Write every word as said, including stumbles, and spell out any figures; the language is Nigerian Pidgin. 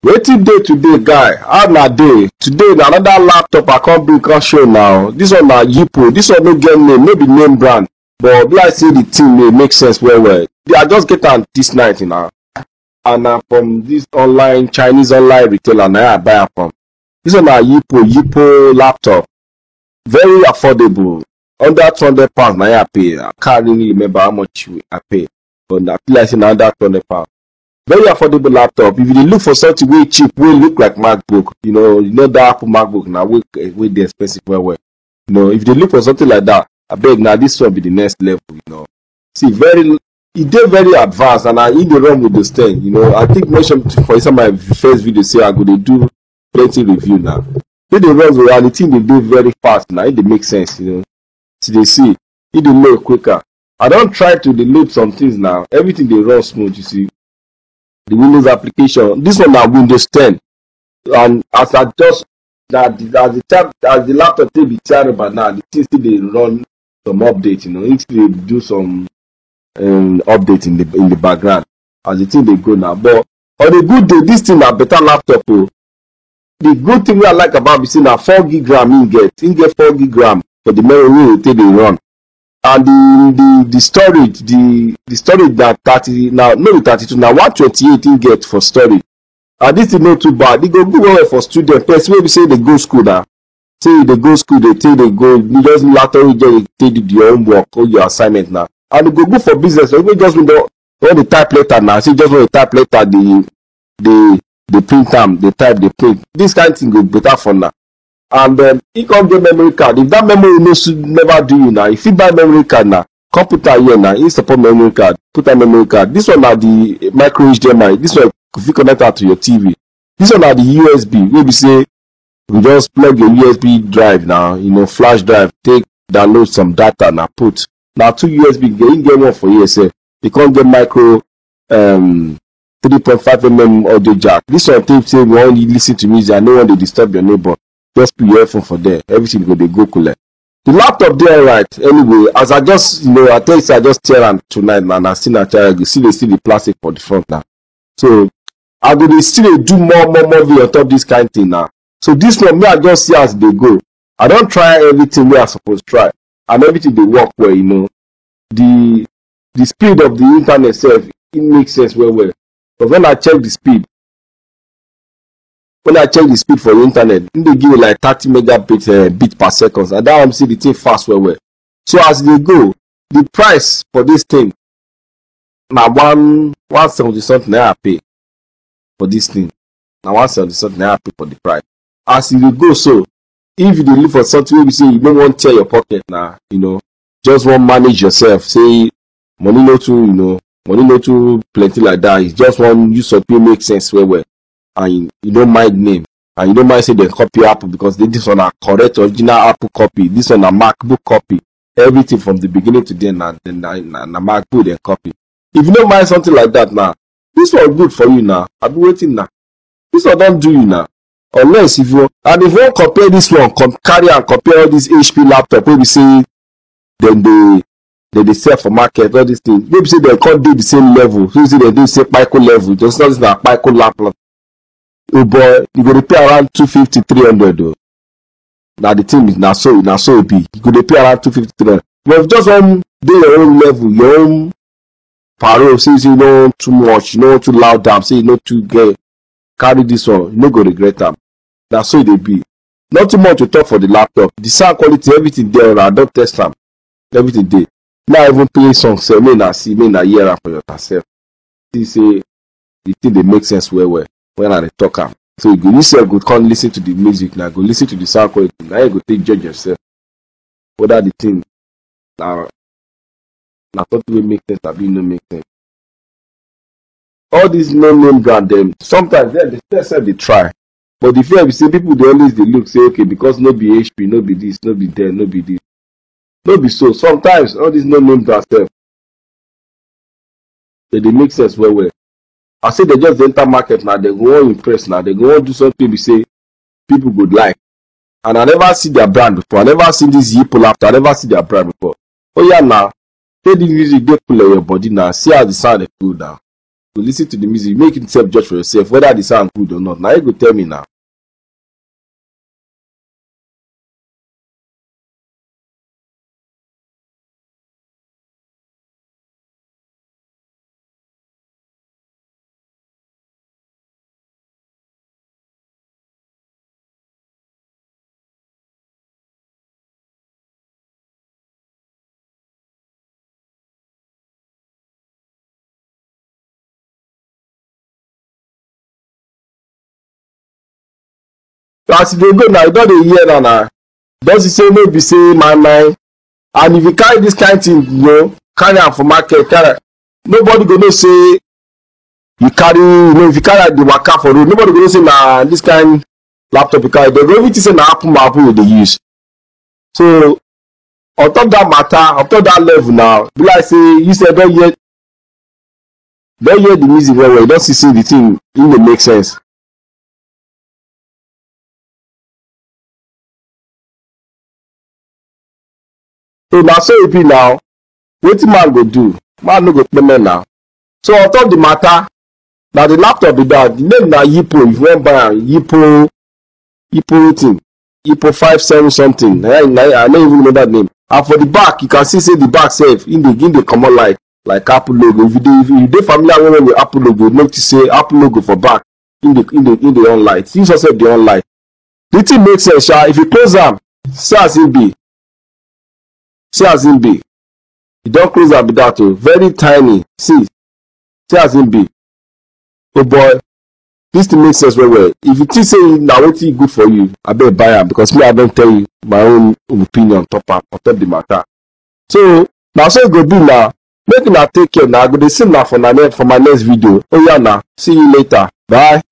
Wetin dey today, guy? How na dey? Today na another laptop I come bring come show now. This one na Yipo. This one no get name, no be name brand. But be like say the thing dey make sense well well. I just get am this night now. And na from this online, Chinese online retailer na I buy am from. This one na Yipo, Yipo laptop. Very affordable. Under two hundred pounds na I pay. I can't really remember how much I pay. But I feel like say na under two hundred pounds. Very affordable laptop. If you dey look for something wey cheap, wey look like MacBook, you know, you know that Apple MacBook na wey wey dey expensive well well. You know, if you dey look for something like that, abeg, na this one be the next level. You know, see, very e dey very advanced, and I e dey run with the stand. You know, I think mention for inside my first video say I go dey do plenty review now. Dey dey run with, and the thing dey dey very fast now. E dey make sense. You know, to dey see, e dey load quicker. I don try to dey load some things now. Everything dey run smooth. You see, the Windows application. This one na Windows ten, and as I just that as the tab as the laptop take be terrible now, the thing still dey run some update. You know, it still dey do some um, update in the in the background as the thing dey go now. But on a good day, this thing na better laptop o. The good thing wey I like about be say na four gig RAM im get. Im get four gig RAM for the memory wey e take dey run. And the the the storage, the the storage na thirty, na no be thirty-two, na one twenty-eight im get for storage. And this thing no too bad. E go good well well for student, person wey be say dey go school na. Say you dey go school, dey take dey go, you just later you just dey take do your homework or your assignment na. And e go good for business, or even just when don don dey type letter na, say just when you type letter, dey dey dey print am, dey type, dey print. This kind thing go better for na. And um, e come get memory card. If that memory no su- never do you na, you fit buy memory card na. Come put am here na. E support memory card. Put am memory card. This one na the micro H D M I. This one you fit connect am to your T V. This one na the U S B wey be say you just plug your U S B drive na, you know, flash drive, take download some data na put. Na two U S B, you get one for here sef. You come get micro um three point five mm audio jack. This one take say you wan listen to music, I no wan dey disturb your neighbor. Just put your headphone for there. Everything go dey go coole. The laptop dey alright. Anyway, as I just, you know, I tell you say I just tear am tonight na, na still na tear am. You see, dey still the plastic for the front na. So I go dey still dey do more more more video on top this kind thing na. So this one, me, I just see as e dey go. I don try everything wey I suppose try, and everything dey work well. You know, the the speed of the internet sef, e make sense well well. But when I check the speed, when I check the speed for the internet, e dey give me like thirty megabit uh, bit per second, and that one, see, the thing fast well well. So as e dey go, the price for this thing na one one seventy something na I pay for this thing. Na one seventy something na I pay for the price. As e dey go so, if you dey look for something wey be say you no wan tear your pocket na, you know, just wan manage yourself, say money no too, you know, money no too plenty like that. You just wan use something wey make sense well well, and you, you no mind name, and you no mind say dem copy Apple, because they, this one na correct original Apple copy. This one na MacBook copy. Everything from the beginning to the end na na na, na MacBook dem copy. If you no mind something like that na, this one good for you na. Abi wetin na? This one don do you na. Unless if you, and if you wan compare this one, come carry and compare all this H P laptop wey be say dem dey dem dey sell for market, all these things. Wey be say dem come dey the same level. So you say dem dey the same kpaiko level. Just not this na kpaiko laptop. Oh boy, you go dey pay around two fifty, three hundred o. Na the thing is, na so na so e be. You go dey pay around two fifty, three hundred. But if you just wan dey your own level, your own parole, say you say you no want too much, you no want too loud am, say you no too get carry this one, you no go regret am. Na so e dey be. Not too much to talk for the laptop. The sound quality, everything dey alright. I don test am. Everything dey. Now I even play song sef, make una see, make una hear am for your sef. See say the thing dey make sense well well when I dey talk am. So you go, you sef go come listen to the music na, go listen to the sound quality na, you go take judge yourself whether the thing na na something wey make sense abi e no make sense. All these no name brand dem, sometimes dem dey sell sef dey try, but the fear be say people dey always dey look say, okay, because no be H P, no be this, no be there, no be this, no be so. Sometimes all these no name brand sef dey dey make sense well well. I say dem just dey enter market na, dem go wan impress na, dem go wan do something be say people go like. And I never see their brand before. I never see this Yipo laptop. I never see their brand before. Oh yeah, now take the music dey cool your body now. See how the sound dey cool down. go listen to the music, make yourself judge for yourself whether the sound good or not. Now you go tell me now. So as e dey go now, you don dey hear now na. Don see say no be say my mind. And if you carry this kind thing, you know, carry am for market, carry am, nobody go know say you carry, you know, if you carry the waka for road, nobody go know say na this kind laptop you carry. They go even think say na Apple, Apple you dey use. So on top that matter, on top that level now, be like say you sef don hear, don hear the music well well, you don see say the thing, e dey make sense. So na so e be now. Wetin man go do? Man no go payment now. So on top the matter, na the laptop be that. The name na Yipo. If you wan buy am, Yipo, Yipo thing, Yipo five seven something. Na, na, I no even remember the name. And for the back, you can see say the back sef, e dey, e dey comot light like Apple logo. If you dey, if you dey familiar well well with Apple logo, you notice say Apple logo for back, e dey, e dey, e dey on light. This one sef dey on light. The thing make sense, sha. If you close am, see as e be. See as e be. You don close am be that o. Very tiny. See, see as e be. Oh boy, this thing make sense well well. If you think say na wetin good for you, abeg buy am, because me, I don tell you my own opinion on top am, on top the matter. So na so e go be now. Make una take care now. I go dey see una for na ne-, for my next video. Oya na. See you later. Bye.